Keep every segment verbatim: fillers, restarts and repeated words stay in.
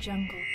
Jungle.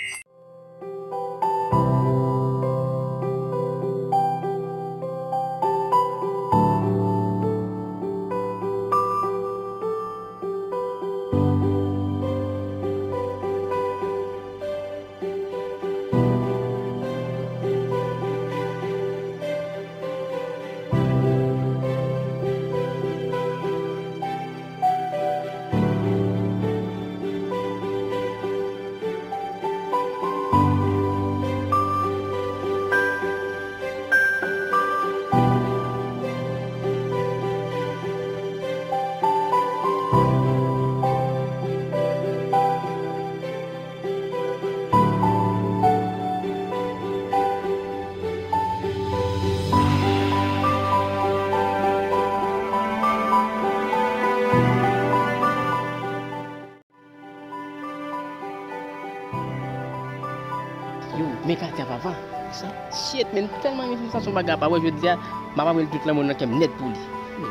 Yo, men Katia papa. Sa? Shit, men m tèlman renmen sa, se yon bagay pa wè, jodi a, m ap avwe l tout lanmou nan kè m nèt pou li.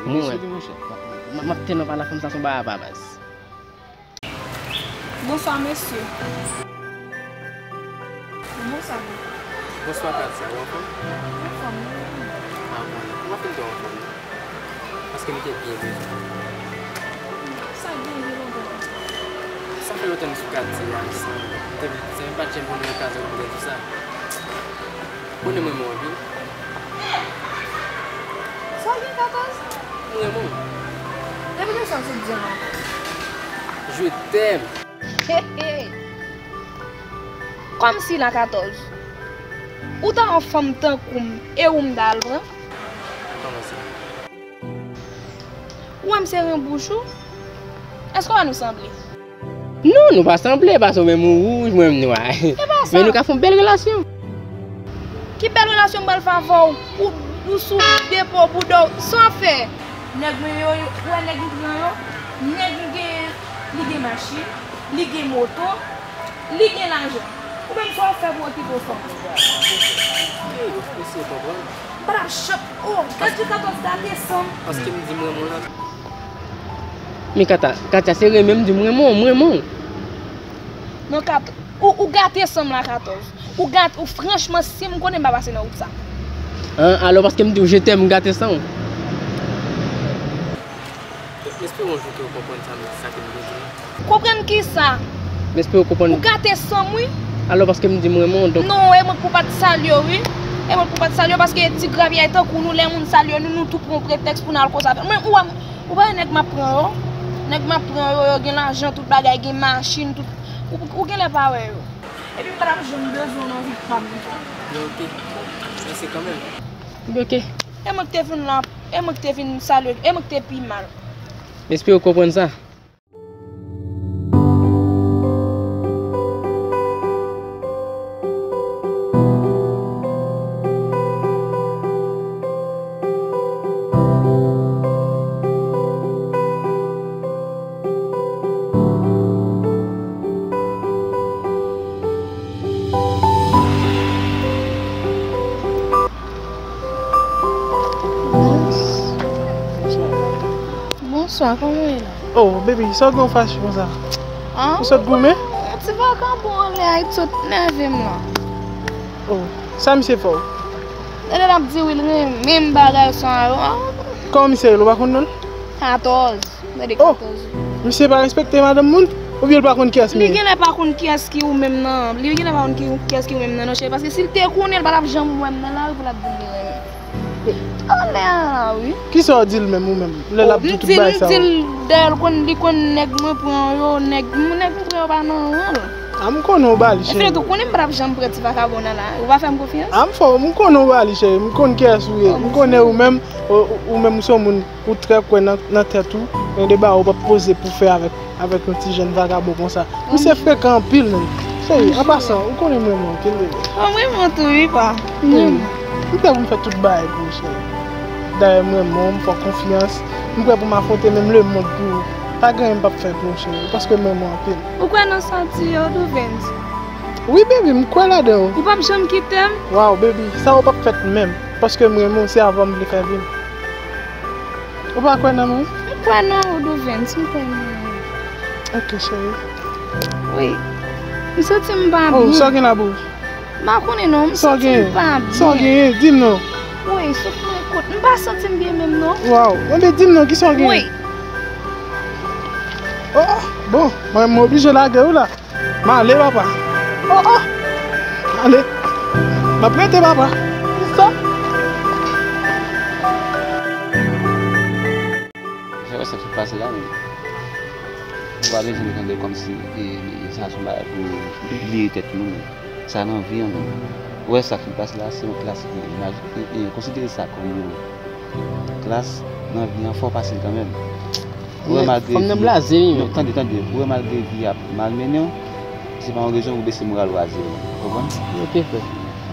Mwen, m ap, m ap tèlman pale ak fanm sa, se yon bagay pa baz. Bonswa, mesye. Bonswa. Bonswa, Katia. Ou anfòm? Anfòm, wi. Ah, bon. Ou pa fin twò anfòm, non? Paske m te byen bezwen. Sa gen, gen lontan konsa. Sa fè lontan m sou katye a, sa. M te, se menm pa t janm jwenn yon okazyon pou m te di sa. Konnen m renmen w anpil. Sa w gen, katòz? M renmen w. Depi lè sa w sot di an? Je t'aime. Kòmsi la katòz. Ou ta yon fanm tankou m, e ou m ta al pran? Kòman sa? Ou wè m sere bouch ou? Èske w wè nou sanble? Non, nou pa sanble, paske ou menm ou wouj, mwen menm nwa. E pa sa. Men nou ka fè yon bèl relasyon. Ki bèl relasyon m pral fè avè w? Ou, ou sou depo bouda w, sa w ap fè? Nèg mwen yo, ou wè nèg m pran yo? Nèg m gen, li gen machin, li gen moto, li gen lajan. Ou menm sa w ap fè pou okipe w fanm? Hey, ou eseye konprann. M pa t ap chan-, oh, gad jan katòz gate san m. Paske m di m renmen w la. Men Kata, Katia, se renmen m di m renmen w, m renmen w. Non, Kat, ou, ou gate san m la, katòz. Ou gate, ou franchman, si m konnen m pa pase nan wout sa. An, alò paske m di w je t'aime, m gate san w. M espere yon jou ke w konprann sa, sa ke m vle di la. Konprann kisa? M espere w konprann. Ou gate san m, wi. Alò, paske m di m renmen w, donk. Non, e mwen k pou pa t salye w, wi. E mwen k pou pa t salye w, paske ti gravyay tankou nou, lè moun salye nou, nou tou pran yon pretèks pou n al koze avè l. Mwen, ou wè, ou pa wè nèg m ap pran yo? Nèg m ap pran yo, yo gen lajan, tout bagay, gen machin, tout. Ou, ou genlè pa wè yo. Epi m pa t ap janm bezwen w nan vi pa m. Bloke. Mèsi kanmenm. Bloke. E mwen k te vin la, e mwen k te vin salye, e mwen k te pi mal. M espere w konprann sa. Bonswa, kòman w ye la? Oh, baby, sa w gen w fache konsa? An? Ou sot goumen? Yon ti vakabon anlè a, li t sot nève m la. Oh, sa misye fè w? Tande l ap di wi, l renmen m bagay sa yo. Kòman misye rele, ou pa konn non l? Katòz. Gade katòz. Misye pa respekte madanm moun? Oubyen l pa konn kiyès m ye? Li genlè pa konn kiyès ki ou menm nan. Li genlè pa konn ki, kiyès ki ou menm nan, non, cheri. Paske si l te konnen, l pa t ap janm wè m nan lari pou l ap di m li renmen m. Anlè a la, wi. Kisa w di l menm, ou menm? Lè l ap di tout bagay sa yo. M di l, m di l, dayè l konn, li konn nèg mwen pran yo, nèg, nèg m pran yo pa nan ran l. A, m konnen w ba li, cheri. Enfin, tou konnen m pa t ap janm pran ti vakabon nan la. Ou pa fè m konfyans? A, m fè w, m konnen w ba li, cheri. M konn kiyès ou ye. M konnen ou menm, ou, ou, ou menm ou se yon moun, ou trè kwè nan, nan tèt ou. Gen de bagay ou p ap poze pou fè avèk, avèk yon ti jèn vakabon konsa. Misye frekan anpil, menm. Cheri, an pasan, ou konnen m renmen w anpil, bebe. Bon, m renmen w tou, wi, pa. M renmen w. M prè pou m fè tout bagay pou ou, cheri. Dayè, m renmen w, m fè w konfyans. M prè pou m afwonte menm lemonn pou ou. Pa gen anyen m p ap fè pou ou, cheri, paske m renmen w anpil. Ou kwè nan sa w di yo, Douvens? Wi, baby, m kwè ladan yo. Ou p ap janm kite m? Waw, baby, sa yo p ap fèt menm, paske m renmen w, se avè w m vle fè vi m. Ou pa kwè nan mwen? M kwè nan ou, Douvens, m kwè nan ou. Ok, cheri. Wi. M santi m pa byen. Oh, sa w gen la, boo? M pa konnen non, m santi m pa byen. Sa w gen? Sa w gen? Di m non. Woy, souf mwen kout. M pa santi m byen menm non. Waw, enben di m non, kisa w gen? Woy. Oh, oh, bon, mwen m oblije lage w la. M ale, papa. Oh, oh. Ale. M ap rete, papa. Sa. Sa wè sa k sot pase la menm. Ou pa bezwen tande kòmsi e, e, sa se yon bagay pou bliye tèt moun. Sa nan vi an menm. Ou wè sa k sot pase la, se yon klas, e, imaj-, e, e, konsidere sa kòm yon klas nan vi an, fò w pase l kanmenm. Ou wè, men malgre fanm nan vi blaze wi, non, men tande, tande. Ou wè, malgre vi ap malmennen w, se pa yon rezon pou bese moral ou a zewo. Ou konprann? Ok, frè.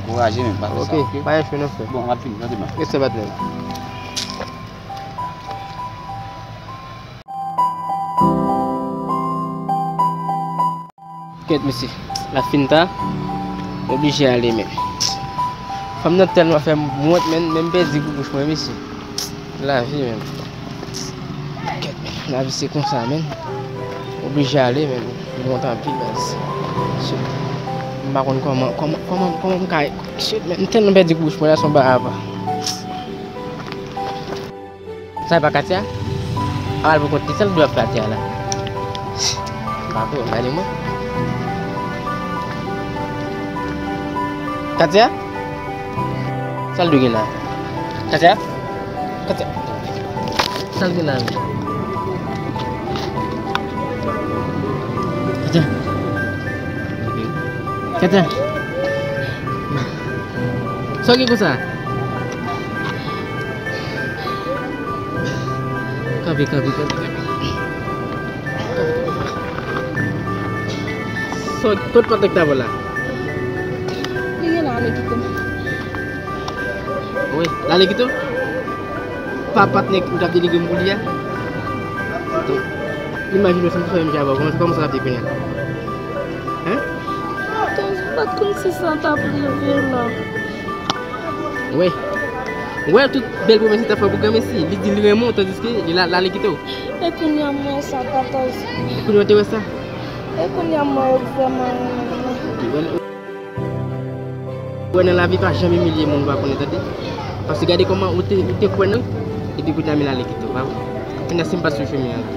Ankouraje, men pa fè sa, ok? Ok, pa enche non, frè. Bon, m ap vini, tande m. Respè, patnè. Kèt, mesye. L ap fin ta. M oblije ale, men fanm nan tèlman fè m wont, men, men m pèdi gou bouch mwen, mesye. Lavi, men. Kèt, men. Lavi se konsa, men. M oblije ale, men. M wont anpil, baz. Shit. M pa konn kòman, kòman, kòman, kòman m ka, shit, men. M tèlman pèdi gou bouch mwen la, se yon bagay apa. Sa e pa Katia? A, al pou kont li, sa l dwe ap fè atè a la? M pa konnen, gade mwen. Katia? Sa l dwe gen la? Katia? Katia? Sa l gen la menm? Katia? Katia? Sa w gen konsa? Kanpe, kanpe, kanpe, kanpe. Sa, kot patnè k ta ba w la? Li gen la, ale kite m. Wi, l ale kite w? Pa patnè ou t ap delivre m pou li a? Imajine w si m te fè menm jan avè w, kòman, kòman sa t ap ye kounye a? Hein? Tèz, m pa t konn si sa t ap rive la. Wi. Ou wè tout bèl pwomès li t ap fè pou granmesi. Li di li renmen w, tandiske li la, l ale kite w. E kounye a m wè sa, Tatòz. E kounye a w te wè sa? E kounye a m wè yo vrèman renmen mwen. Ou wè, ou wè nan lavi pa janm imilye moun ou pa konnen, tande. Paske gade kòman ou te, ou te kwè nan, epi kounye a men l ale kite w, pa vre? Kounye a si m pa t sou chemen an la.